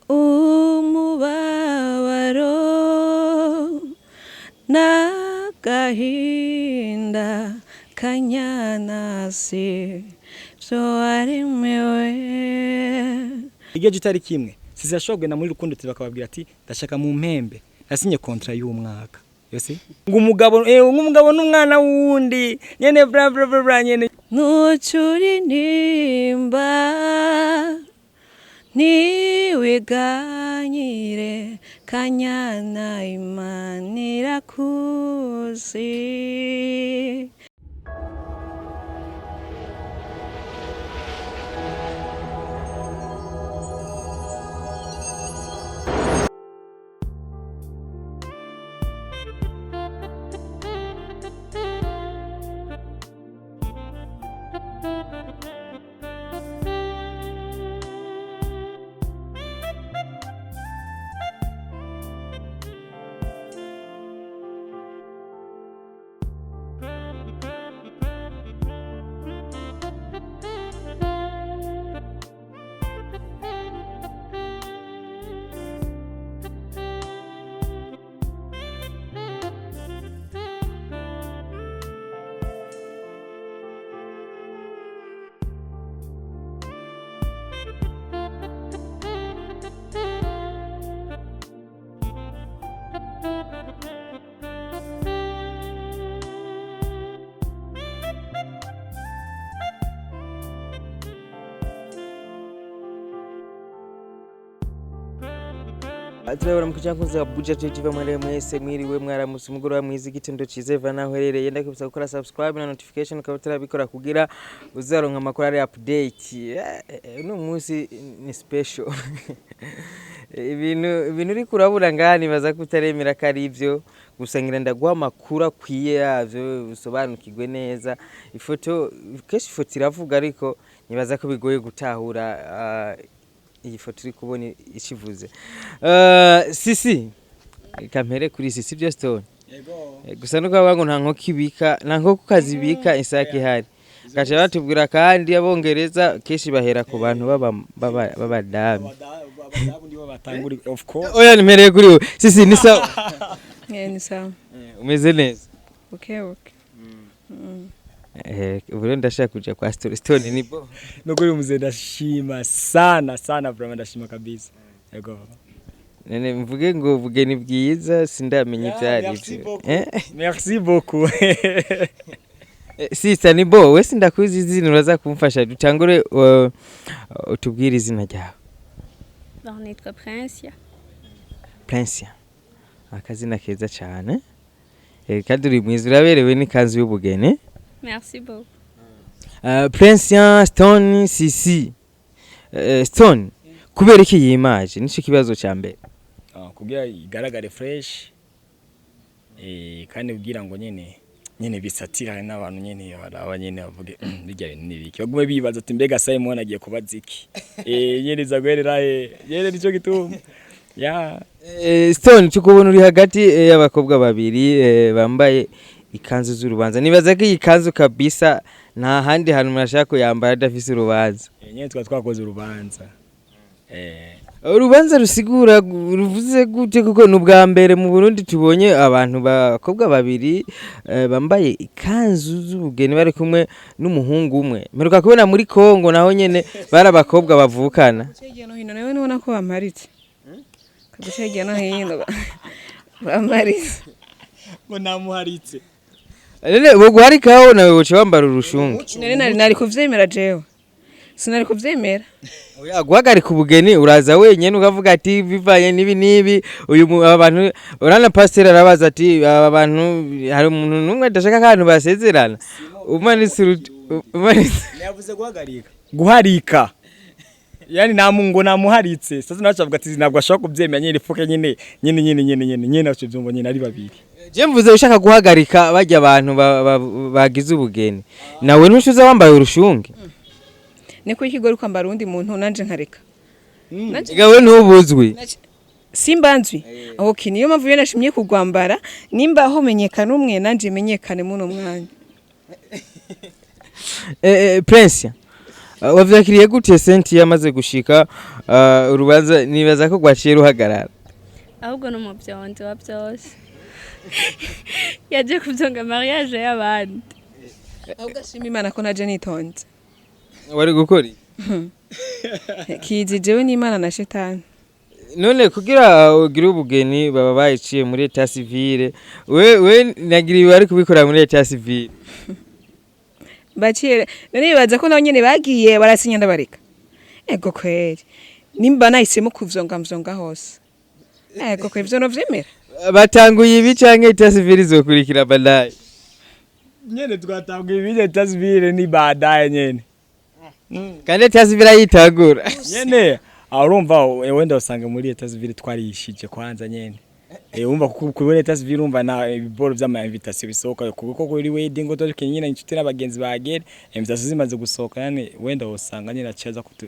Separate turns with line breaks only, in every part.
Umubabaro n'agahinda kanyanasi byo waremewe.
Igihe itariki imwe Sisi yashobora kugenda muri Rukundo TV bakababwira ati ndashaka mu mpembe nasinye contrat y'umwaka yose ngo umugabo umugabo n'umwana wundi nyene bla bla bla bla nyene.
Ntucure intimba, ntiwiganyire kanyana, Imana irakuzi.
Turabona mu kuja nkuza Buja TV, mwere mwese mwiriwe, mwaramutse, umugoroba mwiza, igitondo ciza eva naho herereye. Ndakubisa gukora subscribe na notification ukaba utarabikora kugira uzaronka amakuru ari update. Uno munsi ni special. Ibintu uriko urabura ngaha nibaza ko utaremera ko ari ivyo gusa, ngira ndaguha amakuru akwiye yavyo usobanukirwe neza. Ifoto kenshi ifoto iravuga, ariko nibaza ko bigoye gutahura iyi foto uri kubona ikivuze. Sisi, reka mpere kuri Sisi byo Stone. Gusa nuko bavuga ngo nta nkoko ibika, nta nkoko kazibika isake ihari, gaca batubwira kandi abongereza kenshi bahera ku bantu b'abadamu.
Abadamu nibo batangura, of course.
Oya, nimpereye kuri wowe Sisi, ni sawa?
Ni sawa.
Umeze neza?
Buke buke.
Ubu rero ndashaka kuja kwa Stone. Stone, ni bo?
Nukuri mzee, ndashima sana sana, vraiment ndashima kabisa, yego.
None mvuge ngo ubugeni bwiza, sindamenya ivyo ari
Merci
vyo.
beaucoup. Merci beaucoup.
Sista, ni bo? We sindakuzi izina, uraza kumfasha. Dutangure, utubwire izina ryawe.
Bon, nitwa Prince.
Prince, akazina keza cyane, kandi uri mwiza, uraberewe n'ikanzu y'ubugeni.
Merci beaucoup.
Prince, Stone, Sisi. Stone, kubera iki iyi image? Nico kibazo cya mbere.
Ah, kugira igaragare fresh, kandi kugira ngo nyene nyene bisatirane n'abantu nyene baraba nyene bavuge bijya bintu nibiki, bagume bibaza ati mbega Simon agiye kubaza iki, nyene za guherera nyene, nico gituma ya.
Stone, tukubona uri hagati y'abakobwa babiri bambaye ikanzu z'urubanza. Nibaza ko iyi kanzu kabisa nta handi hantu umuntu ashaka kuyambara adafise urubanza.
Nyene twa twakoze urubanza.
Urubanza rusigura ruvuze gute? Kuko ni ubwa mbere mu Burundi tubonye abantu bakobwa babiri bambaye ikanzu z'ubugeni bari kumwe n'umuhungu umwe. Mperuka kubona muri Kongo, naho nyene bari abakobwa bavukana.
Guca hirya no hino nawe nubona ko bamaritse, kaguca hirya no hino bamaritse.
Ngo namuharitse.
None boguharikaho nawe woca wambara urushungu?
Nari nari kuvyemera? Jewe sinari kuvyemera.
Oya, guhagarika ubugeni uraza wenyene ukavuga ati bivanye n'ibi n'ibi, uyu aba bantu urana, pasiteri arabaza ati aba bantu hari umuntu n'umwe adashaka ko abantu basezerana, umanitse.
Yavuze guhagarika, guharika, yani namu ngo namuharitse. Sasa nawe avuga ati ntabwo ashobora kubyemera nyene, ifuke nyene nyene nyene nyene nyene nyene aco byumva nyene ari babiri.
Je mvuze ushaka guhagarika bajya abantu bagize ubugeni, nawe ntushuza wambaye urushunge?
Niko ikigori kwambara uwundi muntu nanje nkareka.
Gawe ntubuzwi.
Simbanzwi, okay, niyo mpamvu iyo nashimye kugwambara, nimba aho menyekana umwe nanje menyekane muno mwanya.
Prince, Wavyakiriye gute Senti yamaze gushika? Urubanza nibaza ko rwaciye ruhagarara.
Ahubwo ni umuvyonzi wa byose, yaje kuvyonga mariage y'abandi.
Ahubwo ashima Imana ko naje nitonze.
Wari gukora iki?
Kizi jewe n'Imana na shetani.
None kugira ugire ubugeni baba bayiciye muri état civil, we nagira bari kubikora muri état civil.
Baciye none bibaza ko nabo nyene bagiye barasinya, ndabareka. Ego kweri, nimba nahisemo kuvyonga, mvyonga hose. Ego kweri, ivyo novyemera.
Batanguye ibi canke état civil izokurikira baadaye?
Nyene twatanguye ibindi, état civil ni baadaye nyene.
Kandi état civil ayitagura.
Nyene aho urumva wenda usanga muri état civil twarishije kwanza nyene. Umva kuko kuri état civil urumva na ibiboro vy'ama invitation bisohoka, kuko kuri wedding ngo turi nyine inshuti n'abagenzi bagere, invitation zimaze gusohoka yani wenda usanga nyine acaza kutu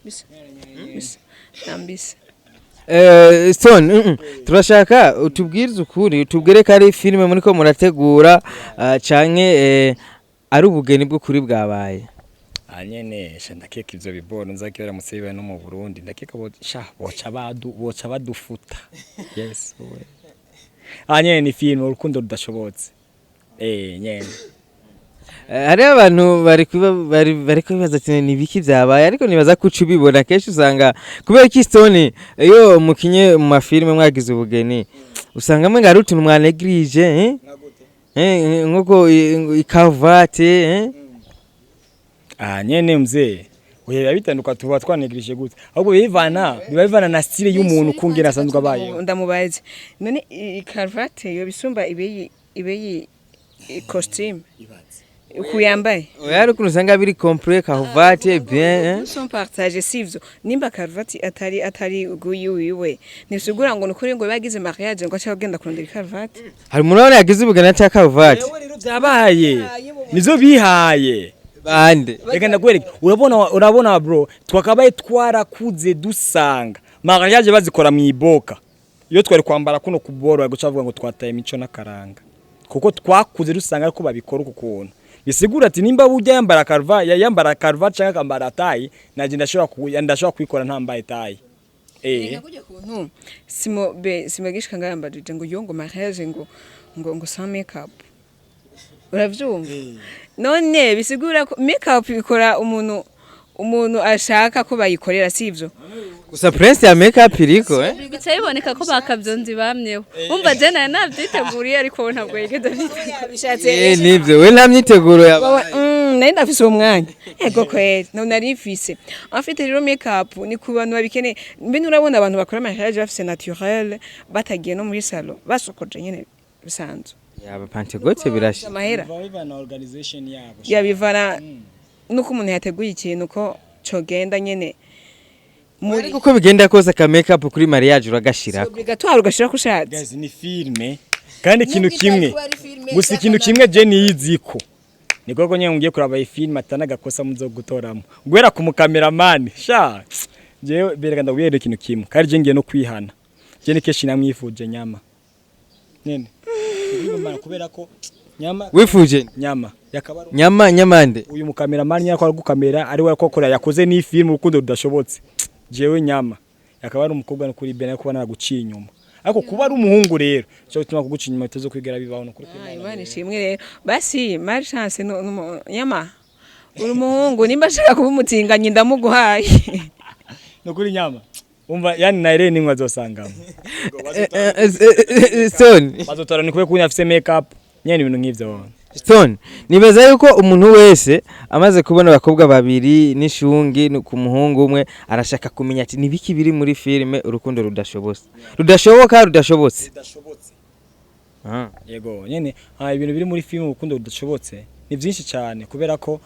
Bisa bisa nambisa.
Stone, turashaka utubwirize ukuri, utubwire ko ari filime muriko murategura, canke ari ubugeni bw'ukuri bwabaye.
Ah nyene sha, ndakeka ivyo biboro nzaki baramutse bibaye no mu Burundi, ndakeka bo sha boca badufuta. Yes we, ah nyene ni filime urukundo rudashobotse, nyene.
Hariho abantu bari kwibaza ati ni ibiki vyabaye, ariko nibaza ko uca ubibona kenshi usanga kubera ko Stone, iyo mukinye mu mafilime mwagize ubugeni, usanga mwe hari utuntu mwanegirije, eh? Nkuko ikaruvate, eh?
Ah nyene mzee, oya, biba bitanduka, tuba twanegirije gute? Ahubwo biba bivana na style y'umuntu kungena asanzwe abayeho.
Ndamubaze none, ikaruvate yo bisumba ibeyi costume ukuyambaye?
Oya, hari ukuntu usanga biri complet, karuvate bien, eh?
Sont partage sivyo? Nimba karuvati atari uguyi wiwe, ntisigura ngo nukuri ngo bagize mariage ngo aca agenda kurondera ikaruvati.
Hari umuntu wabona yagize ubugeni ata karuvati?
Ewe rero vyabaye nizo bihaye.
Bande?
Reka ndakwereke, urabona bro, twakabaye twarakuze dusanga mariage bazikora mu iboka. Iyo twari kwambara kuno kuboro guca bavuga ngo twataye imico n'akaranga, kuko twakuze dusanga ariko babikora uku kuntu. Bisigura ati nimba burya yambara karva ya yambara karva canke akambara taille, naje ndashobora kuyikora ntambaye taille.
Kujya kuntu simo be simagishika ngayambajije ngo yo ngo mariage ngo sans make up, uravyumva? None bisigura ko make up ikora umuntu ashaka ko bayikorera, sivyo?
Gusa Prince ya make up iriko, eh?
Bica biboneka ko bakavyonzi bamyeho. Umva, je nari navyiteguriye, ariko we ntabwo yigeze avyitegura.
Bishatse.
Nivyo, we nta myiteguro yabaye.
Nari ndafise uwo mwanya. Ego kweri, no nari mfise. En fait rero make up ni ku bantu babikeneye. Mbe nurabona abantu bakora mariage bafise naturel, batagiye no muri salon, basokoje nyene bisanzwe.
Yaba Pentecôte birashe.
Amahera.
Bivana organisation yabo.
Yabivana nuko umuntu yateguye ikintu ko cogenda nyene muri
Ariko uko bigenda kose aka make up kuri mariage uragashirako.
Obligatoire, ugashira ko ushatse.
Guys, ni filme kandi ikintu
Nubwo
kimwe
itari kuba ari filme,
gusa ikintu kimwe je niyiziko niko ko nyine ngiye kuraba iyi filme atana gakosa muzo gutoramo guhera ku mukameramani sha. Jewe bereka ndabwira ikintu kimwe, kandi je ngiye no kwihana. Je ni kenshi namwifuje nyama nyene. Ndumva kubera ko nyama
Wifuje?
Nyama yakaba ari
Nyama nyamande?
Uyu mukameramani nyako ari gukamera, ari we akora yakoze ni filme urukundo rudashobotse. Jewe nyama yakaba ari umukobwa no kuri bene kuba naraguciye inyuma, ariko kuba ari umuhungu rero cyo gituma kuguca inyuma bitazo kwigera bibaho no kuri.
Ah, Imana ishimwe rero. Basi malchance no, nyama uri umuhungu, nimba ashaka kuba umutinganyi ndamuguhaye.
No kuri nyama umva yani na Irene nimwe azosangamo.
Stone.
Bazotora ni kubera ko afise make up nyene, ibintu nk'ivyo.
Stone, nibaza yuko umuntu wese amaze kubona abakobwa babiri n'ishungi ku muhungu umwe arashaka kumenya ati nibiki biri muri filime urukundo rudashobotse, rudashoboka, rudashobotse.
Rudashobotse.
Ah.
Yego nyene, ibintu biri muri filime urukundo rudashobotse ni byinshi cyane, kubera ko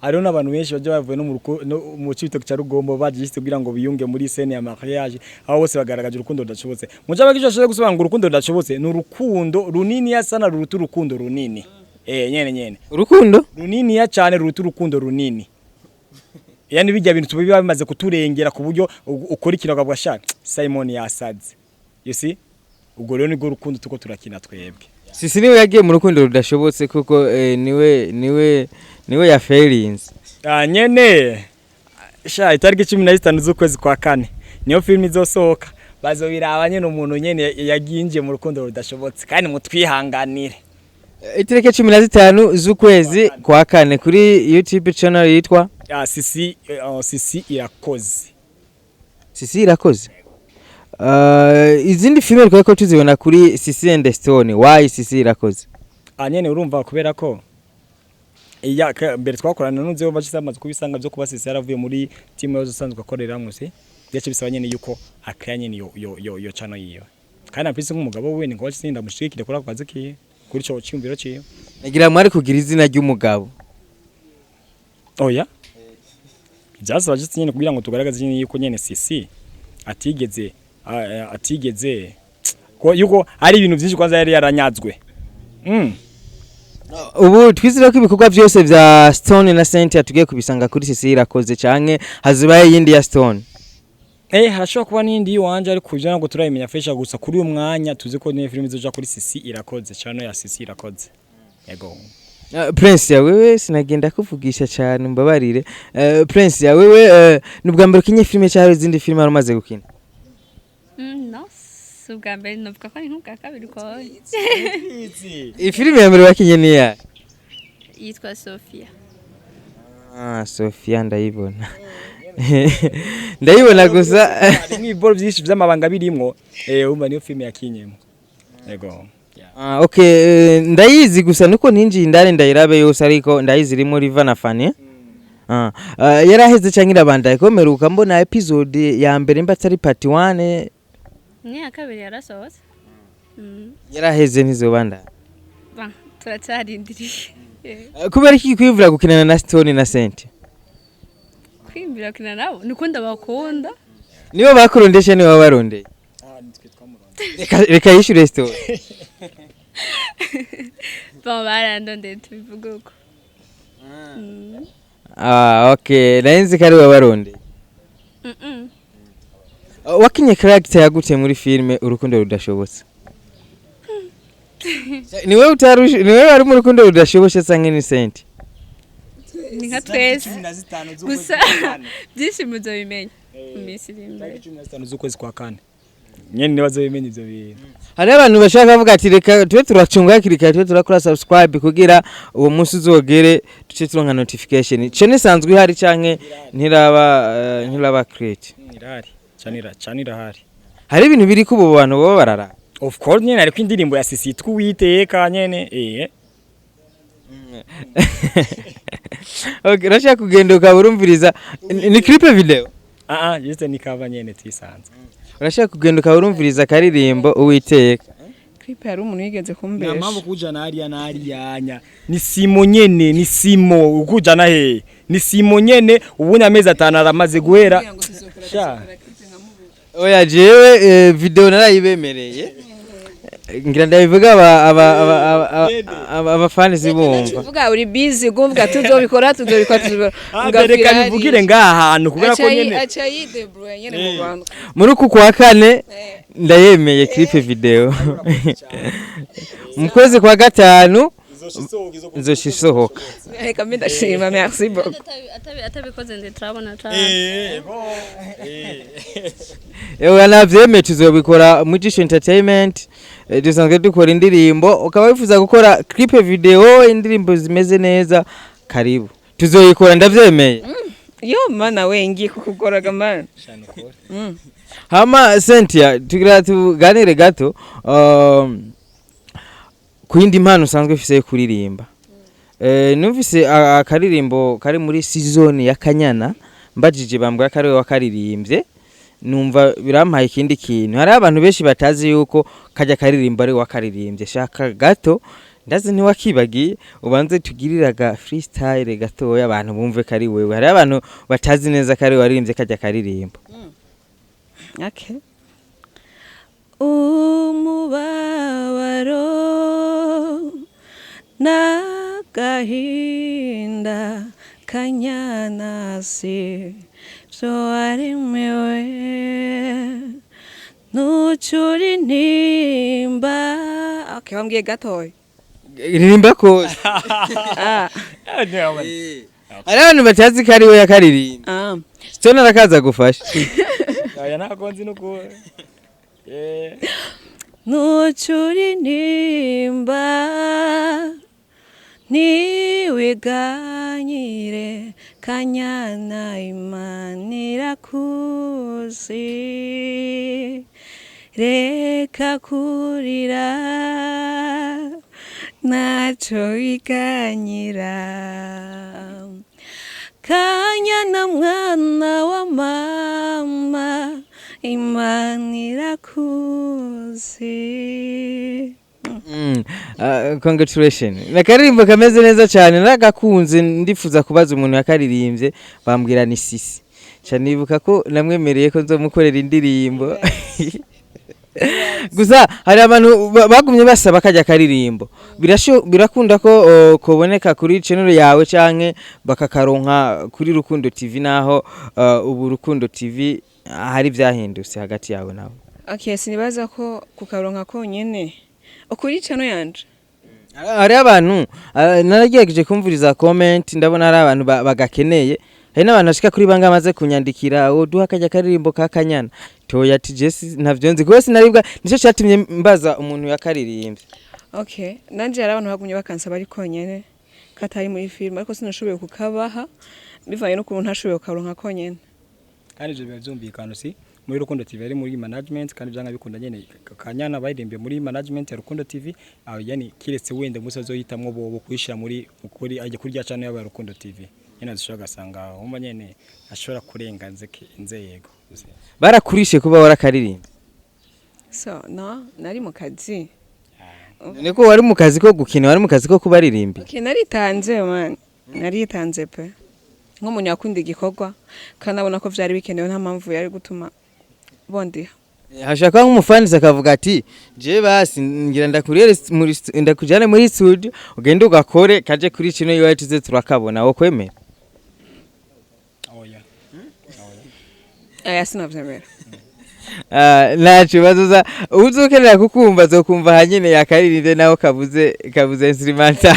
hariho n'abantu benshi bajya bavuye no mu Cibitoke cya Rugombo baje juste kugira ngo biyunge muri scène ya mariage, aho bose bagaragaje urukundo rudashobotse. Mu cyaba kijo ashobora gusobanura ngo urukundo rudashobotse ni urukundo runini sana ruruta urukundo runini, nyene.
Urukundo
runini ya cyane ruruta urukundo runini, yani bijya bintu biba bimaze kuturengera ku buryo ukora ikintu ukavuga sha Simon yasaze, you see? Ubwo rero nibwo rukundo tuko turakina twebwe.
Sisi niwe yagiye mu rukundo rudashobotse kuko niwe niwe Niwe ya failinze.
Ah, nyene sha, itariki 15 z'ukwezi kwa kane niyo filime izosohoka. Bazobiraba nyene umuntu nyene yaginjiye mu rukundo rudashobotse, kandi mutwihanganire.
Itariki 15 z'ukwezi kwa kane kuri YouTube channel yitwa?
Ah, Sisi, Sisi Irakoze.
Sisi Irakoze. Izindi filime twari ko tuzibona kuri Sisi and Stone, why Sisi Irakoze?
Ah, nyene urumva kubera ko iya mbere twakorana n'uzeho bacize amaze kubisanga byo kuba Sisi yaravuye muri team yose usanzwe akoreramwo, si ndetse bisaba nyene yuko akaya nyene yo channel yiwe, kandi apisi nk'umugabo we ni ngo bacize ndamushigikire kuri ako kazi kiwe, kuri ico cyumviro ciwe.
Nagira mwari kugira izina ry'umugabo.
Oya, byasaba just nyene kugira ngo tugaragaze nyene yuko nyene Sisi atigeze atigeze ko yuko ari ibintu byinshi kwanza yari yaranyazwe.
Ubu twizere ko ibikorwa byose vya Stone na Cynthia tugiye kubisanga kuri Sisi Irakoze, canke hazibaye iyindi ya Stone?
Eh, harashobora kuba n'indi yiwanje, ariko ivyo ntabwo turabimenya fresh. Gusa kuri uyu mwanya tuzi ko niyo filime izoja kuri Sisi Irakoze, channel ya Sisi Irakoze, yego.
Prince ya wewe, sinagenda kuvugisha cyane, mbabarire. Prince ya wewe, ni ubwa mbere ukinye filime cyangwa izindi filime wari umaze gukina?
No, si ubwa mbere, novuga ko ari nk'ubwa kabiri ko.
Iyi filime ya mbere wakinye ni ya?
Yitwa Sophia.
Ah, Sophia, ndayibona, ndayibona gusa.
Harimwo ibiboro byinshi vy'amabanga birimwo, umva niyo filime yakinyemo, yego. Yeah.
Ah, okay, ndayizi gusa nuko ninjiye indani ndayirabe yose, ariko ndayizi irimo Riva na Fanny. Ah, yaraheze canke irabandaye? Komeruka mbona episode ya mbere, mba atari part 1.
Ni iya kabiri yarasohotse.
Yaraheze, ntizobandanya?
Ba, turacarindiriye.
Kubera iki kwivura gukinana na Stone na Cynthia?
Kwimbira gukina nabo niko ndabakunda.
Nibo bakurondeshe, nibo barondeye? Reka yishure Stone.
Bon, barandondeye, tubivuge uko.
Ah, okay, nari nzi ko ari we barondeye. Wakinye character yagute muri filme Urukundo Rudashobotse? Niwe utarushe, niwe wari mu Rukundo Rudashobotse canke ni Cynthia?
Ni nka twese gusa, byinshi muzobimenya mu minsi iri imbere.
15 z'ukwezi kwa kane nyene niba bazobimenya ivyo bintu.
Hariho abantu bashaka kuvuga ati reka tube turacunga hakiri kare, tube turakora subscribe kugira uwo munsi uzogere duce turonka notification. Channel isanzwe ihari canke ntiraba create?
Irahari, channel irahari.
Hari ibintu biri ko ubu bantu baba barara?
Of course nyene, ariko indirimbo ya Sisi yitwa Uwiteka nyene.
Okay, urashaka kugenda ukaba urumviriza, ni clip video?
Ah ah, juste ni cover nyene tisanzwe.
Urashaka kugenda ukaba urumviriza akaririmbo Uwiteka.
Clip hari umuntu yigeze
Nta
kumbesha.
mpamvu kujana hariya na hariya, ni simo nyene, ni simo ukujana he, ni simo nyene. Ubundi amezi 5 aramaze guhera sha.
Oya, jewe video narayibemereye, ngira ndabivuga abafani zibumva.
Uvuga uri busy, kumvuga tuzobikora, tuzobikora, tuzobikora.
Ah, reka nivugire ngaha hantu kubera ko nyene
Aca yidebrouille nyene mu bantu.
Muri uku kwa kane ndayemeye clip video, mu kwezi kwa gatanu nzoca isohoka.
Reka mbe ndashima, merci beaucoup.
Atabikoze nde turabona turabona.
Ewe, navyemeye, tuzobikora muri Jisho Entertainment. Dusanzwe dukora indirimbo, ukaba wifuza gukora clip video, indirimbo zimeze neza, karibu, tuzoyikora, ndavyemeye.
Yo mana we, ngiye kukugoraga mana.
Hama Cynthia, tugira tuganire gato ku yindi mpano usanzwe ufise yo kuririmba. Numvise akaririmbo kari muri season ya Kanyana, mbajije bambwira ko ariwe wakaririmbye, numva birampaye ikindi kintu. Hari abantu benshi batazi yuko kajya karirimbo ari wakaririmbye. Shaka gato, ndazi ntiwakibagiye, ubanze tugiriraga freestyle gatoya abantu bumve ko ari wewe. Hari abantu batazi neza ko ari wewe waririmbye kajya karirimbo.
Okay. Umubabaro n'agahinda kanyanasi byo waremewe ntucure intimba. Okay, wambwiye gatoya.
Ririmba kose.
Ah.
Hari abantu batazi ko ari we yakaririmba.
Ah.
Stone arakaza gufasha.
Aya ntabwo nzi nuko eh.
Ntucure intimba, ntiwiganyire, kanyana, Imana irakuzi. Reka kurira, ntacyo wiganyira. Kanyana, mwana wa mama, Imana irakuzi.
Congratulation. Nakaririmbo kameze neza cyane, naragakunze. Ndifuza kubaza umuntu yakaririmbye, bambwira ni Sisi. Ca nibuka ko namwemereye ko nzomukorera indirimbo. Gusa hari abantu bagumye basaba kajya karirimbo. Birakunda ko koboneka kuri channel yawe canke bakakaronka kuri Rukundo TV, naho ubu Rukundo TV hari vyahindutse hagati yawe nawe?
Okay, sinibaza ko kukaronka konyene ukuri channel yanje.
Hari abantu, naragerageje kumviriza comment, ndabona hari abantu bagakeneye. Hari n'abantu bashika kuri banga amaze kunyandikira, "Duha kajya karirimbo ka Kanyana." Toya ati Jesse ntavyo nzi kuko sinaribwa, nico catumye mbaza umuntu yakaririmbye.
Okay, nanje hari abantu bagumye bakansaba ari konyene katari muri film, ariko sinashoboye kukabaha bivanye n'ukuntu ntashoboye kukaronka konyene.
Kandi ivyo biba vyumvikana, si muri Rukundo TV, ari muri management, kandi byanga bikunda nyene Kanyana baririmbiye muri management ya Rukundo TV aho, yani kiretse wenda umunsi azohitamwo bobo kuyishira muri kuri ajya kuri rya channel yabo ya Rukundo TV nyene, azishobora gasanga umva nyene ashobora kurenga inzego.
Barakurishe kuba warakaririmba?
So no, nari mu kazi.
Niko wari mu kazi ko gukina, wari mu kazi ko kubaririmba?
Okay, naritanze man, naritanze pe, nk'umuntu yakunda igikorwa kandi abona ko vyari bikenewe, nta mpamvu yari gutuma bondiha.
Hashaka kuba nk'umufanisi akavuga ati: "Je basi ngira ndakuriyere ndakujane muri studio, ugende ugakore kaje kuri kino iwacu tuze turakabona." Wo kwemera?
Oya.
Aya, sinavyemera.
Ah, nta kibazo, za uzokenera kukumva azokumva hanyine yakaririmbye, nawe kabuze instrumental.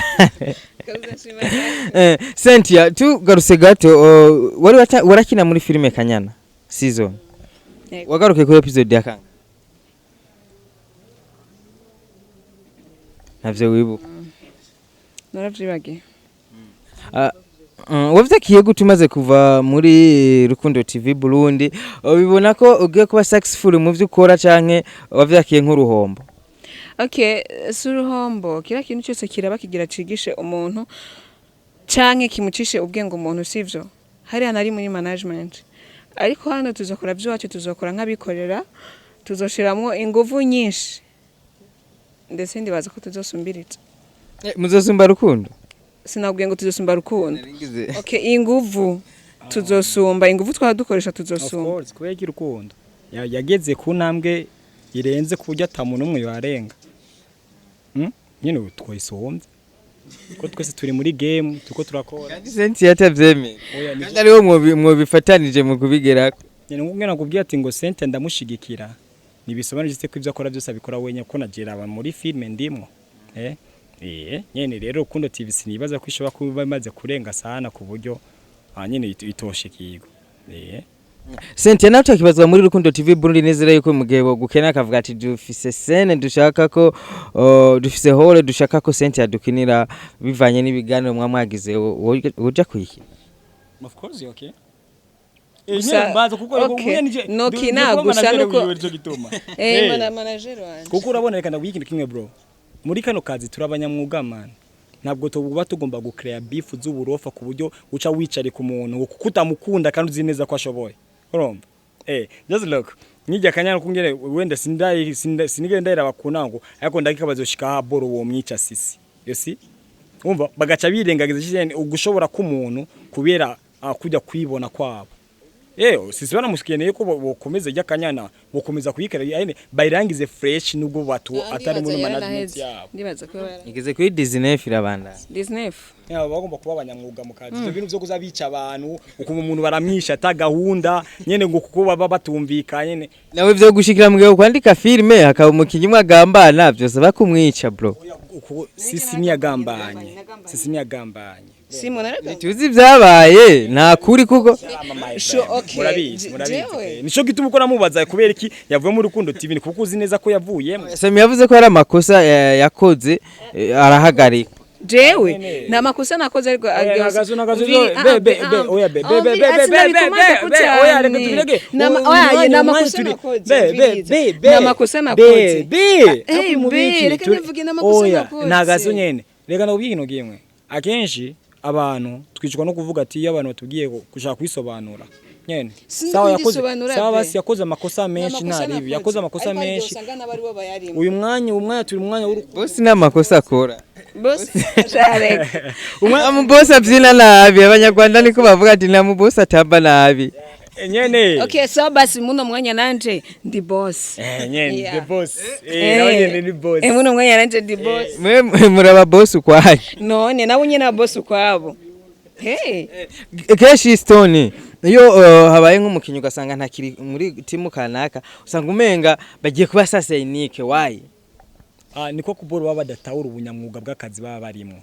Cynthia, tugarutse gato, wari warakina muri filime Kanyana season.
Yego.
Wagaruke kuri episode ya kangahe? Ntavyo wibuka?
Naravyibagiye.
Ah, wavyakiye gute umaze kuva muri Rukundo TV Burundi? Ubibona ko ugiye kuba successful mu vyo ukora canke wavyakiye nk'uruhombo?
Okay, si uruhombo. Kila kintu cyose kiraba kigira cigishe umuntu canke kimucishe ubwenge umuntu, sivyo? Hariya nari muri management, ariko hano tuzokora by'iwacu, tuzokora nk'abikorera, tuzoshiramwo inguvu nyinshi, ndetse ndibaza ko tuzosumbiriza.
Muzosumba Rukundo?
Sinabwiye ngo tuzosumba Rukundo. Okay, inguvu tuzosumba, inguvu twaba dukoresha
Of
tuzosumba.
course, kubera ko Urukundo yageze ku ntambwe irenze ku buryo ata muntu umwe yarenga. Nyine ubu twayisombye ko twese turi muri game, turiko turakora.
Kandi Cynthia atavyemeye.
Oya,
kandi ariwo mwobifatanije mu kubigerako.
Nyine nkubwira, nakubwiye ati ngo Cynthia ndamushigikira, ntibisobanutse ko ibyo akora byose abikora wenyine, ko nagira aba muri filme ndimwo. Nyene rero Rukundo TV sinibaza ko ishobora kuba imaze kurenga sana ku buryo nyene itoshikirwa.
Cynthia, nawe utakibazwa muri Rukundo TV Burundi, nizera yuko mu gihe bogukena akavuga ati: "Dufise scène dushaka ko dufise rôle dushaka ko Cynthia dukinira bivanye n'ibiganiro mwa mwagize," woja kuyikina?
Of course, okay.
Gusa- okay, nokina gusa nuko- Manager wanje.
Kuko urabona, reka ndabwira ikintu kimwe bro, muri kano kazi turi abanyamwuga man, ntabwo tuba tugomba gucrea beef z'uburofa ku buryo uca wicarika umuntu ngo kuko utamukunda kandi uzi neza ko ashoboye, urumva? Just look nkijya Kanyana kungere wenda sindayi sinigende ndayira bakunango, ariko ndakika bazoshika ha boro wo mwica Sisi, you see? Umva, bagaca birengagiza cyane ugushobora k'umuntu kubera kujya kwibona kwabo. Sisi banamushikiye ko bokomeza ijya Kanyana, bokomeza kuyikora ayene bayirangize fresh, nubwo batu atari muri management yabo.
Ndibaza ko
Igeze kuri 19, irabandanya.
19.
Yabo bagomba kuba abanyamwuga mu kazi. Ibyo bintu byo kuza bica abantu, ukumva umuntu baramwisha ata gahunda nyene ngo kuko baba batumvikanye nyene.
Nawe vyo gushikira mu gihe kwandika filime hakaba umukinyi umwe agambana, vyose bakumwica bro.
Oya. Uko sisi niyagambanye, sisi niyagambanye.
Simo naragambanye.
Tuzi ibyabaye, nta kuri kuko
Okay.
Murabizi, murabizi.
Jewe.
Nico gituma uko namubaza kubera iki yavuye muri Rukundo TV, ni kuko uzi neza ko yavuyemo.
Sami yavuze ko hari amakosa yakoze, arahagarika.
Jewe nta makosa nakoze, ariko
Nagazo, be be be, oya, be be be be be be be be, oya, reka tubireke.
Oya, nta makosa nakoze.
Be be be.
Nta makosa nakoze.
Be be.
Eh, be, reka nivuge, nta makosa
Oya,
nakoze.
Nagazo nyene, reka ndakubwira ikintu kimwe. Akenshi abantu twicwa no kuvuga ati iyo abantu batubwiye gushaka kwisobanura nyene.
Sinzi
Sawa, yakoze,
kugisobanura
sawa
pe.
basi, yakoze amakosa menshi, ntaribi yakoze amakosa menshi. Uyu mwanya turi mu mwanya w'urukundo.
Bosi nta makosa akora.
Bose shareka.
Mubosi abyina nabi, Abanyarwanda niko bavuga ati nta mubosi atamba nabi.
Nyene.
Okay, so basi muno mwanya nanje ndi boss.
Nyene.
Yeah.
The boss, nawe nyene ni boss.
Muno mwanya nanje ndi boss.
Mwe muraba bosi ukwanyu.
None nabo nyene aba boss ukwabo, hey.
Kenshi Stone, iyo habaye nk'umukinnyi ugasanga ntakiri muri timu kanaka, usanga umenga bagiye kuba sasa unique why?
Ah, niko kuboro baba badatahura ubunyamwuga bw'akazi baba barimo,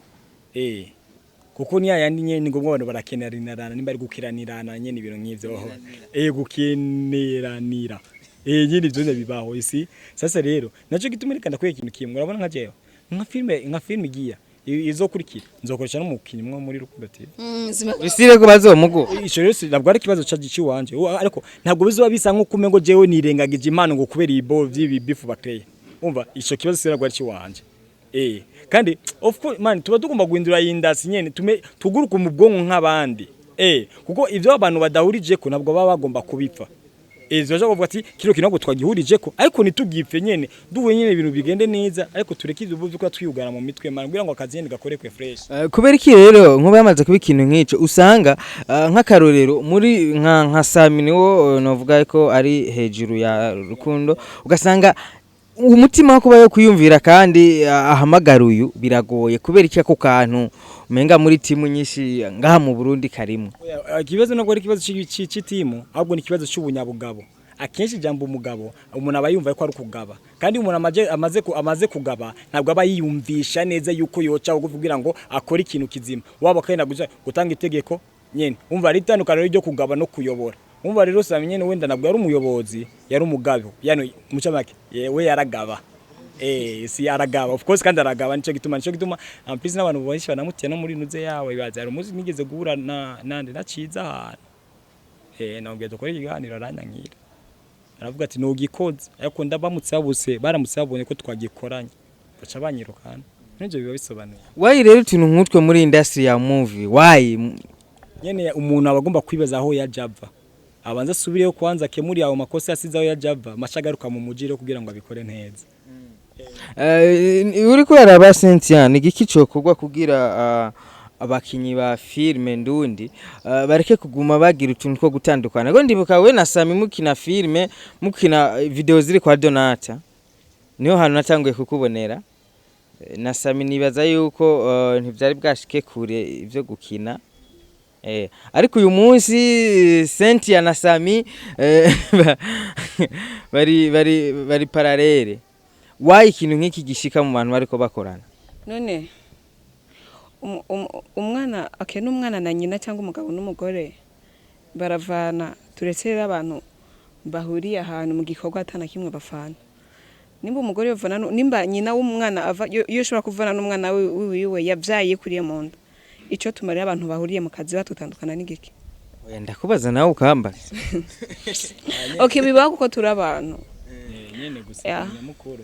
kuko niya yandi nyene ni ngombwa abantu barakeneranirana, nimba ari gukiranirana nyene, ibintu nk'ivyo, gukeneranira, nyene ivyo nyene bibaho isi. Sasa rero naco gituma reka ndakwiye ikintu kimwe. Urabona nka jewe, nka filme igiya izokurikira, nzokoresha n'umukinyi umwe muri Rukundo TV.
Bisire ko bazomugu.
Ico rero ntabwo ari ikibazo ca ciwanje. Ariko ntabwo bizoba bisa nko kumengo jewe nirengagije impano ngo kubera ibo vy'ibi bifu bateye. Umva, ico kibazo sinabwo ari ciwanje. Kandi of course man, tuba tugomba guhindura indasi nyene, tume tuguruka mu bwonko nk'abandi, kuko ivyo abantu badahurije ko ntabwo baba bagomba kubipfa. Zoja kuvuga ati kino kintu ntabwo twagihurije ko, ariko ntitugipfe nyene, duhuye nyene ibintu bigende neza, ariko tureke ivyo byo twiyugara mu mitwe man, kugira ngo akazi nyene gakorekwe fresh.
Kubera iki rero nkuba yamaze kuba ikintu nk'ico, usanga nk'akarorero muri nka Sami niwo, novuga ko ari hejuru ya Rukundo, ugasanga umutima wo kuba yo kwiyumvira kandi ahamagara uyu biragoye. Kubera iki ako kantu umenga muri timu nyinshi ngaha mu Burundi karimo?
Oya, ikibazo ntabwo ari ikibazo c'itimu, ahubwo ni ikibazo c'ubunyabugabo. Akenshi ijambo umugabo, umuntu aba yumva ko ari ukugaba, kandi umuntu amaze kugaba ntabwo aba yiyumvisha neza yuko yoca bugufi kugira ngo akore ikintu kizima, waba kandi gusa gutanga itegeko nyene. Umva, ari itandukaniro ryo kugaba no kuyobora. Umva rero, Sami nyene wenda ntabwo yari umuyobozi, yari umugabo, yani mucamake we yaragaba. Si aragaba, of course, kandi aragaba, nico gituma en plus n'abantu benshi banamutiye no muri nuze yawe. Ibaze hari umunsi nigeze guhura na nande naciza ahantu, namubwiye dukore ikiganiro, aranyankira, aravuga ati nugikoze, ariko ndabamutse babuse baramutse babonye ko twagikoranye baca banyirukana. Nivyo biba bisobanuye.
Why rero utuntu nk'utwo muri industry ya movie, why?
Nyene umuntu aba agomba kwibaza aho yaja ava, abanza asubireyo kwanza akemuri ayo makosa yasize aho yaja ava, amaca agaruka mu muji rero kugira ngo abikore neza.
Uriko uraraba Cynthia, ni igiki cokorwa kugira abakinyi ba filme ndundi bareke kuguma bagira utuntu two gutandukana? Ngo ndibuka we na Sami mukina filme, mukina video ziri kwa Donata, niho hantu natanguye kukubonera. Na Sami nibaza yuko ntivyari bwashike kure ivyo gukina. Ariko uyu munsi Cynthia na Sami bari parallèle. Why ikintu nk'iki gishika mu bantu bariko bakorana?
None umwana, okay, n'umwana na nyina cyangwa umugabo n'umugore baravana. Turetse rero abantu bahuriye ahantu mu gikorwa atana kimwe bafana. Nimba umugore yovana nimba nyina w'umwana ava iyo ushobora kuvana n'umwana wiwe yabyaye kuriye mu nda, ico tumarira abantu bahuriye mu kazi batutandukana n'igiki?
Oya, ndakubaza nawe ukambaza.
Okay, bibaho kuko turi abantu.
Nyene gusa nyamukuru,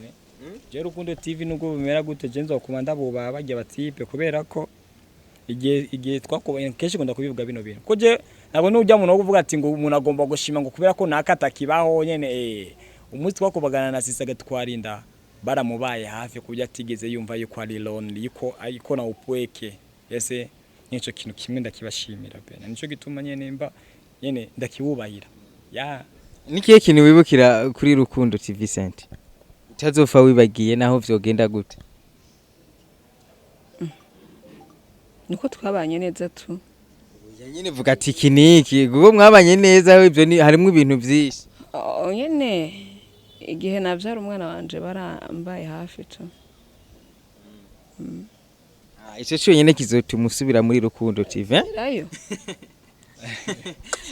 je Rukundo TV nubwo bimera gute, je nzokuma ndabubaha barya batipe, kubera ko igihe twakubanye kenshi ngunda kubivuga bino bintu, ko je ntabwo nujya umuntu wo kuvuga ati ngo umuntu agomba gushima ngo kubera ko naka atakibaho nyene. Umunsi twakubagana na Sisa agatwarinda, baramubaye hafi ku buryo atigeze yumva yuko ari lonely, yuko ariko na upweke ese. Nico kintu kimwe ndakibashimira pe, nico gituma nyene mba nyene ndakiwubahira ya.
Nikihe kintu wibukira kuri Rukundo TV, Cent, utazopfa wibagiye naho vyogenda gute?
Niko twabanye neza tu.
Oya, nyene vuga ati iki niki, kuko mwabanye neza, ivyo ni harimwo ibintu vyinshi.
Oh, nyene igihe navyara umwana wanje barambaye hafi tu.
Ah, ico cyonyine kizotuma usubira muri Rukundo TV, eh?
Rayo.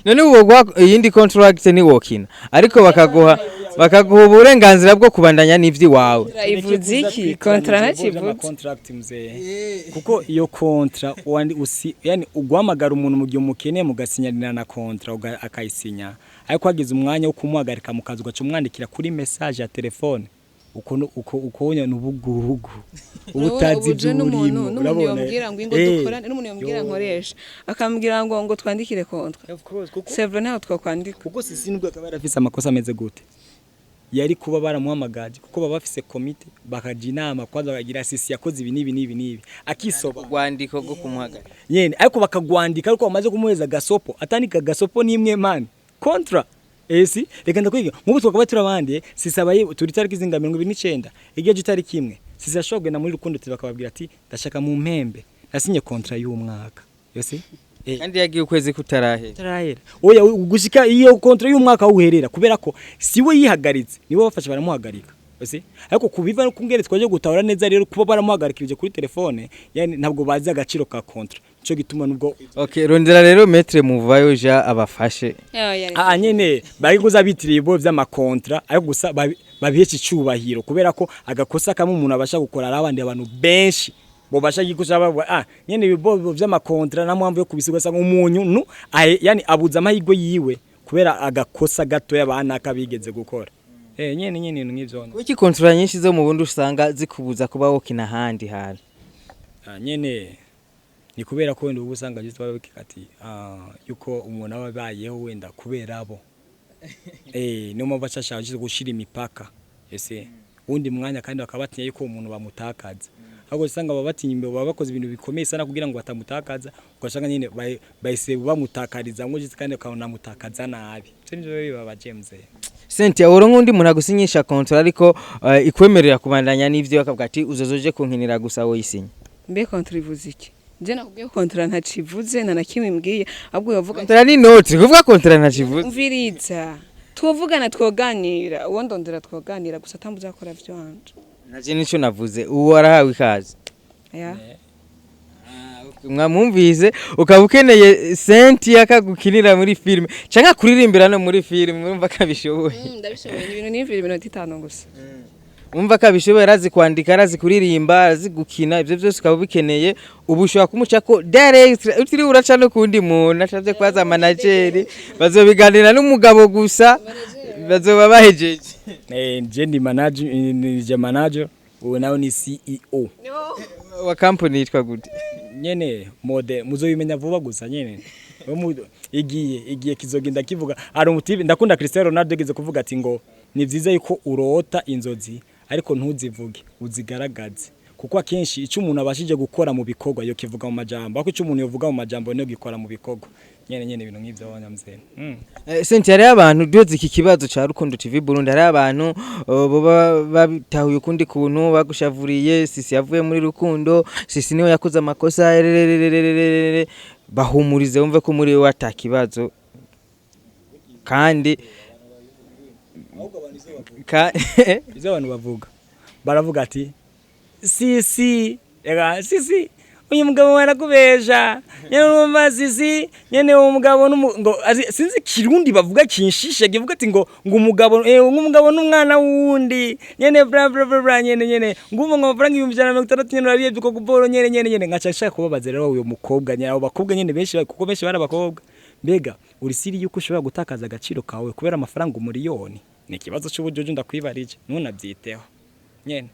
None ubu guha iyindi contract ni wokina, ariko bakaguha uburenganzira bwo kubandanya n'ivy'iwawe.
Ivuze iki? Contrat ntakivuze.
Contract, mzee, kuko iyo contrat wandi usi, yani uguhamagara umuntu mu gihe umukeneye mugasinyanira na contrat, akayisinya, ariko hagize umwanya wo kumuhagarika mu kazi ugaca umwandikira kuri message ya telefone, uko uko nubuguhugu uba utazi
Ubu je
ibyo
n'umuntu
urimo.
N'umuntu
Urabona?
yombwira ngo ingo dukorane, n'umuntu yombwira nkoresha, akambwira ngo twandikire contrat.
Of course, kuko
C'est vrai, ntaho twakwandika.
Kuko sisi nubwo akaba yarafise amakosa ameze gute, yari kuba baramuhamagaje, kuko baba bafise komite, bakaja inama kwanza, bakagira sisi yakoze ibi n'ibi n'ibi n'ibi, akisoba.
Urwandiko rwo kumuhagarika.
Nyene, ariko bakagwandika ariko bamaze kumuheza gasopo, atandika gasopo nimwe man contrat esi. Reka ndakwiga, nk'ubu twakaba turi abandi, sisi abaye turi tariki zinga 29, igihe itariki imwe sisi ashobora kugenda muri Rukundo TV bakababwira ati ndashaka mu mpembe, nasinye contrat y'umwaka yose.
Kandi yagiye ukwezi kutarahera.
Tarahera, oya, gushika iyo contrat y'umwaka uherera, kubera ko siwe yihagaritse, niwe bafashe baramuhagarika ese. Ariko kubiva no kungere twaje gutahura neza rero, kuba baramuhagarikirije kuri telefone, yani ntabwo bazi agaciro ka contrat, nico gituma nubwo
Okay, rondera rero maître Muvayo ja abafashe.
Ah, nyene bari kuza bitiriye ibo vy'ama contrat, ariko gusa babihesha icubahiro, kubera ko agakosa kamwe umuntu abasha gukora ari abandi abantu benshi bobasha gikusha bavuga ah nyene ibibo vy'ama contrat nta mpamvu yo kubisiga, sanga umuntu nu yani abuza amahirwe yiwe kubera agakosa gato y'abanaka bigeze gukora, nyene ibintu nk'ivyo.
Kuki contrat nyinshi zo mu Burundi usanga zikubuza kuba wokina ahandi hantu?
Ah, nyene ni kubera ko wenda uba usanga just baba ati yuko umuntu aba abayeho wenda kubera abo, niyo mpamvu acashaka gushira imipaka ese wundi mwanya, kandi bakaba batinya yuko uwo muntu bamutakaza. Ahubwo usanga baba batinya, baba bakoze ibintu bikomeye sana kugira ngo batamutakaza, ugasanga nyine bahise bamutakariza ngo just kandi bakanamutakaza nabi. Ivyo nivyo bibabaje, mzee.
Cynthia, woro nk'undi muntu agusinyisha contrat ariko ikwemerera kubandanya n'ivyo, bakavuga ati uzozoje kunkinira gusa, woyisinya?
Mbe contrat ivuze iki? Je nakubwiye ko contrat ntacivuze, nta na kimwe imbwiye, ahubwo yovuga.
Contrat ni note, kuvuga contrat ntakivuze.
Umviriza, twovugana, twoganira, uwo ndondera twoganira gusa atambuza akora vyanje.
Naje nico navuze, uwo arahawe ikaze.
Ya.
Mwamwumvise, ukaba ukeneye Cynthia akagukinira muri filime canke akuririmbira no muri filime, urumva ko abishoboye.
Ndabishoboye, ni ibintu niyumvira iminota 5 gusa.
Umva ko abishoboye, arazi kwandika, arazi kuririmba, arazi gukina, ivyo byose ukaba ubikeneye, ubu ushobora kumuca ko direct utiriwe uraca no kundi muntu ashavye kwaza manager, bazobiganira n'umugabo gusa, bazoba bahejeje.
Je ndi manager, ni je manager, uwo nawe ni CEO.
Wa company yitwa gute?
Nyene mode muzobimenya vuba gusa nyene. Igiye kizogenda kivuga. Ari umutibi ndakunda, Cristiano Ronaldo yigeze kuvuga ati ngo ni vyiza yuko urota inzozi ariko ntuzivuge, uzigaragaze, kuko akenshi icyo umuntu abashije gukora mu bikorwa yo kivuga mu majambo, ariko icyo umuntu yovuga mu majambo niyo gikora mu bikorwa. Nyene ibintu nk'ivyo wanyamzene.
Cynthia, hariho abantu duze iki kibazo ca Rukundo TV Burundi, hariho abantu boba babitahuye ukundi kuntu, bagushavuriye, sisi yavuye muri Rukundo, sisi niwe yakoze amakosa rerererererere. Bahumurize wumve ko muri we ata kibazo, kandi
Ivyo abantu bavuga, baravuga ati sisi, ega sisi uyu mugabo warakubesha nyene, urumva sisi nyene uwo mugabo ngo sinzi kirundi bavuga kinshishe kivuga ati ngo umugabo ng'umugabo n'umwana wundi nyene, bla bla bla bla, nyene ngumva ngo amafaranga 160,000 nyene urabiyevye uko kuboro nyene. Nkaca nshaka kubabaza rero uyu mukobwa nyene, abo bakobwa nyene benshi, kuko benshi bari abakobwa, mbega uri sûr yuko ushobora gutakaza agaciro kawe kubera amafaranga 1 miliyoni? Ni ikibazo c'ubujuju ndakwibarije, ntunabyiteho nyene.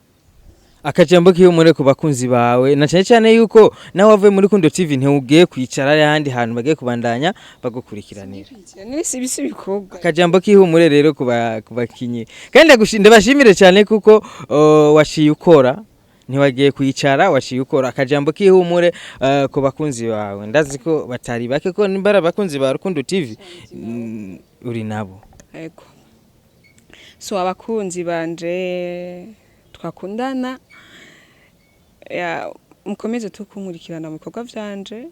Akajambo k'ihumure ku bakunzi bawe, na cyane cyane yuko nawe wavuye muri Rukundo TV ntiwugiye kwicara ahandi hantu, bagiye kubandanya bagukurikiranira.
Ni si bisi bikorwa.
Akajambo k'ihumure rero ku bakinyi, kandi ndabashimire cyane kuko waciye ukora, ntiwagiye kwicara, waciye ukora. Akajambo k'ihumure ku bakunzi bawe, ndazi ko batari bake, ko nimba ari abakunzi ba Rukundo TV, uri nabo.
Yego, so abakunzi banje twakundana, ya mukomeze tukunkurikirana mu bikorwa vyanje.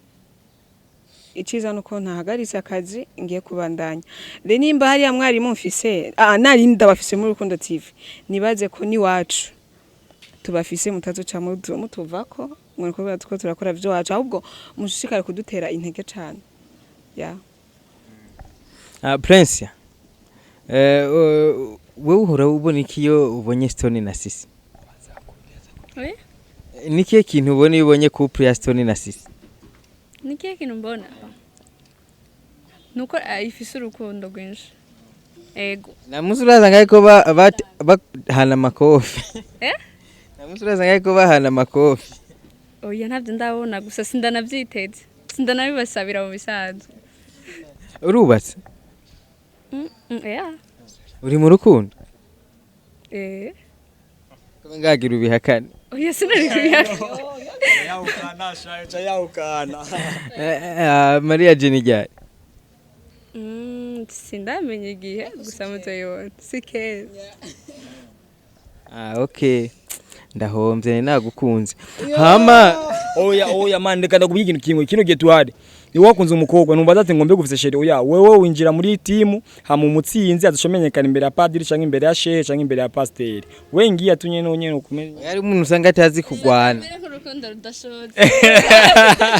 Iciza nuko ntahagaritse akazi, ngiye kubandanya. Rero nimba hariya mwarimu mfise, nari ndabafise muri Rukundo TV, nibaze ko niwacu. Tubafise mutazoca mutuvako ngo niko tuko turakora vyacu, ahubwo mushishikare kudutera intege cane ya.
Ah, Prince, wewe uhora ubona iki iyo ubonye Stone na Sisi?
Oui?
Ni kihe kintu ubona iyo ubonye couple ya Stone na Sisi?
Ni kihe kintu mbona? Nuko ifise urukundo rwinshi, ego.
Namusi uraza ngaho bahana amakofi?
Eh?
Namusi uraza ngaho bahana amakofi?
Oya, ntabyo ndabona, gusa sindanabyiteze, sindanabibasabira mu bisanzwe.
Urubatse?
Yeah.
Uri mu rukundo?
Eh.
Kuba ngagira ubihakane.
Oya, sinari kubihaka.
Yahukana shayo, yahukana.
Maria Jenny ryari?
Sindamenya igihe, gusa muzoyibona si kera.
Ah, okay, ndahombye, nagukunze hama.
Oya, oya man, reka ndakubwira ikintu kimwe. Kino gihe tuhari ni wakunze umukobwa, numva ati ngo mbe gufise chéri. Oya, wewe winjira muri timu hama umutsinzi azoshamenyekana imbere ya padiri canke imbere ya shehe canke imbere ya pasiteri. We ngiye atunye nonyene ukumenye.
Hari umuntu usanga atazi kugwana.
Mbere nk'urukundo rudashobotse.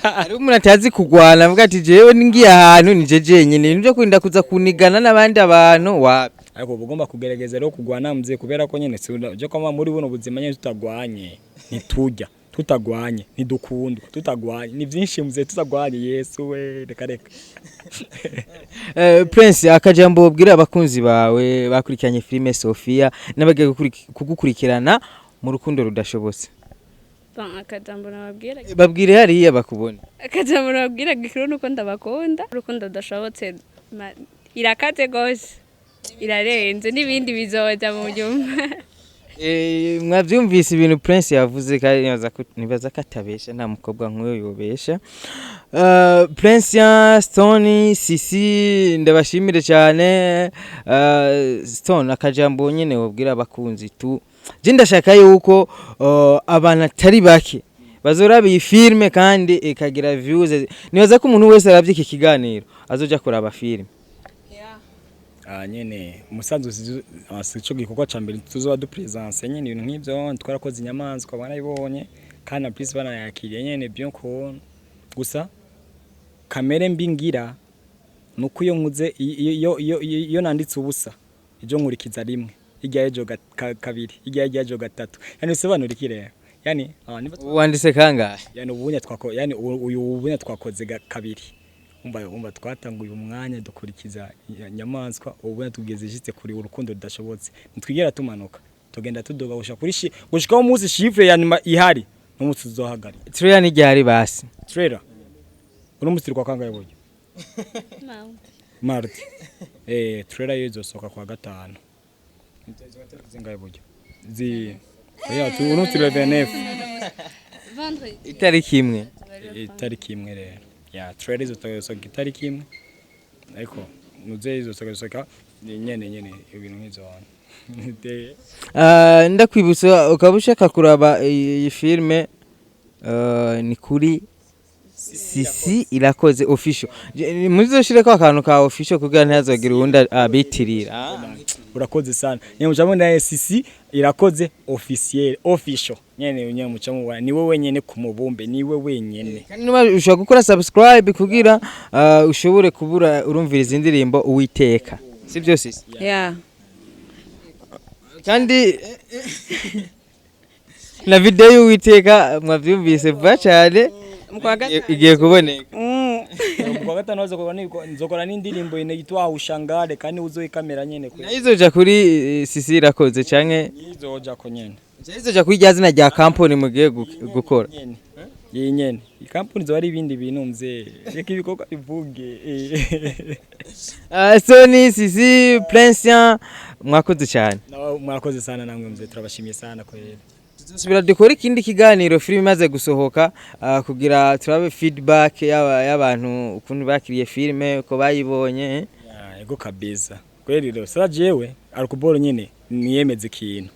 Hari umuntu atazi kugwana, avuga ati jewe ngiye ahantu nije jenyine, nibyo kurinda kuza kunigana n'abandi abantu wapi.
Ariko uba ugomba kugerageza rero kugwana mzee, kubera ko nyene si uje kwama muri buno buzima nyene tutagwanye ntiturya, tutagwanye ntidukundwa, tutagwanye ni byinshi mzee, tutagwanye Yesu we, reka reka.
Prince, akajambo ubwira abakunzi bawe bakurikiranye filime Sofia n'abagiye kugukurikirana mu rukundo rudashobotse?
Bon, akajambo nababwira.
Babwire hariya bakubone.
Akajambo nababwira gikuru nuko ndabakunda. Urukundo rudashobotse irakaze gose, irarenze, n'ibindi bizoza mu nyuma.
Mwavyumvise ibintu Prince yavuze, kandi nibaza ko atabesha, nta mukobwa nk'uyo yobesha. Prince ya Stone, Sisi, ndabashimire cyane. Stone, akajambo nyene wobwira abakunzi tu. Je ndashaka yuko abantu atari bake bazoraba iyi filme kandi ikagira views. Nibaza ko umuntu wese aravye iki kiganiro azoja kuraba filme.
Ah, nyene umusanzu si ico gikorwa ca mbere tuzoba dupresence nyene ibintu nk'ivyo. Twarakoze inyamaswa, barayibonye kandi na plus banayakiriye nyene bien ko. Gusa kamere mbi ngira nuko iyo nkuze, iyo nanditse ubusa, ibyo nkurikiza rimwe, hirya y'ejo kabiri, hirya y'ejo gatatu. Yani bisobanura iki rero? Yani niba
Wanditse kangahe?
Yani ubunya twako, yani uyu ubunya twakoze kabiri. Umva twatanguye umwanya dukurikiza inyamaswa, ubunya tugeze ishitse kuri urukundo rudashobotse. Ntitwigera tumanuka, tugenda tudoga gushika kuri gushikaho umunsi chiffre ya nyuma ihari n'umunsi tuzohagarika.
Trailer ni ryari basi?
Trailer uno munsi turi kwa kangahe buryo? Mardi. Trailer yo izosohoka kwa gatanu. Zingahe buryo? Zi oya, tu uno turi 29.
Itariki imwe.
Itariki imwe rero ya trailer izosohoka itariki imwe, ariko muzeyi izosohoka nyene nyene ibintu nk'ivyo.
Ndakwibutsa, ukaba ushaka kuraba iyi filme, ni kuri Sisi Irakoze Official. Muzoshireko akantu ka official kugira ntihazogire uwundi abitirira.
Urakoze sana nyene, mucamo na Sisi Irakoze officiel, official nyene nyene, mucamo ni wewe nyene ku mubumbe, ni wewe wenyene.
Kandi nuba ushobora gukora subscribe kugira ushobore kubura urumviriza indirimbo Uwiteka, sibyo Sisi?
Yeah.
Kandi na video y'Uwiteka mwavyumvise vuba cyane.
Mu kwa gatanu.
Igiye kuboneka.
Mu kwa gatanu nzokora n'indirimbo yitwa Ushangare, kandi uzoye kamera nyene kwe.
Nayo izoja kuri Sisi Irakoze canke?
Izoja ko nyene.
Izoja kuri rya zina rya company mugiye gukora?
Nyene iyi nyene ikampuni zoba ari ibindi bintu mzee, reka ibikorwa bivuge.
Sony, Sisi, Prince, mwakoze cyane.
Nawe mwakoze sana namwe mzee, turabashimiye sana kweli.
Tuzosubira dukore ikindi kiganiro filime imaze gusohoka, kugira turabe feedback y'abantu ukuntu bakiriye filime, uko bayibonye.
Ya, ego kabisa kweli. Rero sasa jewe alukuboro nyene niyemeze ikintu,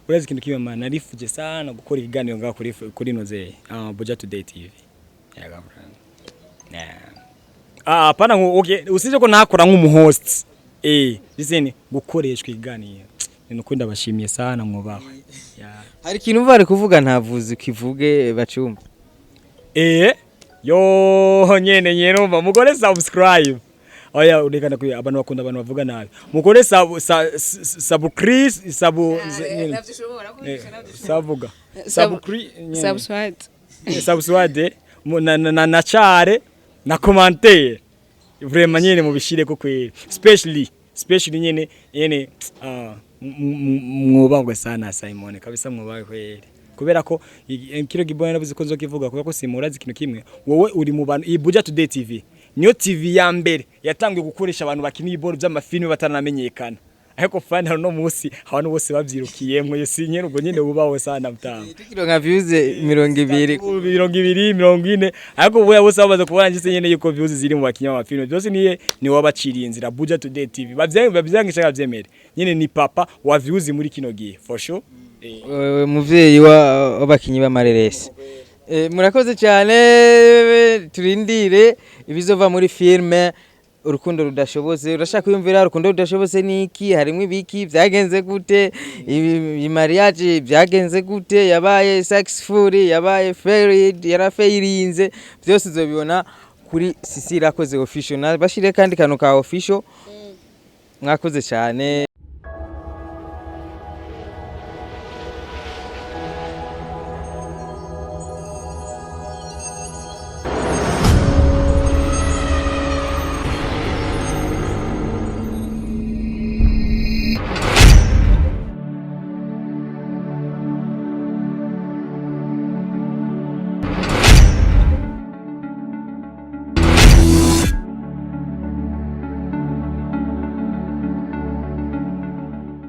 uretse ikintu kimwe man, narifuje sana gukora ikiganiro ngaho kuri noze Buja Today TV. Yaga brand. Yeah. Ah, hapana, okay, usije ko nakora nk'umuhost, listen, gukoreshwa ikiganiro. Ni uko ndabashimiye sana, mwubahwe. Yeah.
Hari ikintu bari kuvuga ntavuze, ukivuge bacumva.
Yo nyene nyene, umva, mukore subscribe. Oya, urekana kuya abantu bakunda abantu bavuga nabi. Mukore sub subscribe sabu nyene. Savuga subscribe.
Subscribe.
Subscribe na share na commentaire, vraiment nyene mubishire ko kweri, especially nyene nyene, mwubahwe sana Simon, kabisa mwubahwe kweri, kubera ko kiro gibona navuze ko nzokivuga, kubera ko simurazi ikintu kimwe. Wowe uri mu bantu, iyi Buja Today TV niyo TV ya mbere yatangiye gukoresha abantu bakina ibiboro by'amafilme bataranamenyekana, ariko fani no munsi abantu bose bavyirukiyemwo. Yo si nyene, ubwo nyene wubawe sana mutama.
Tukironka views 20.
20, 40, ariko ubu bose bamaze kubona njye nyene yuko views ziri mu bakinya b'amafilme byose niye ni wabaciriye inzira. Buja Today TV bavyangisha bavyemere nyene, ni papa wa views muri kino gihe for sure.
Wewe muvyeyi w'abakinyi b'amareresi. Murakoze cyane, turindire ibizova muri filme Urukundo Rudashobotse. Urashaka kwiyumvira Urukundo Rudashobotse niki, harimo ibiki, byagenze gute, ibi mariage byagenze gute, yabaye successful, yabaye failed, yarafailinze, byose uzobibona kuri Sisi Irakoze Official. Na bashire kandi kano ka official. Mwakoze cyane.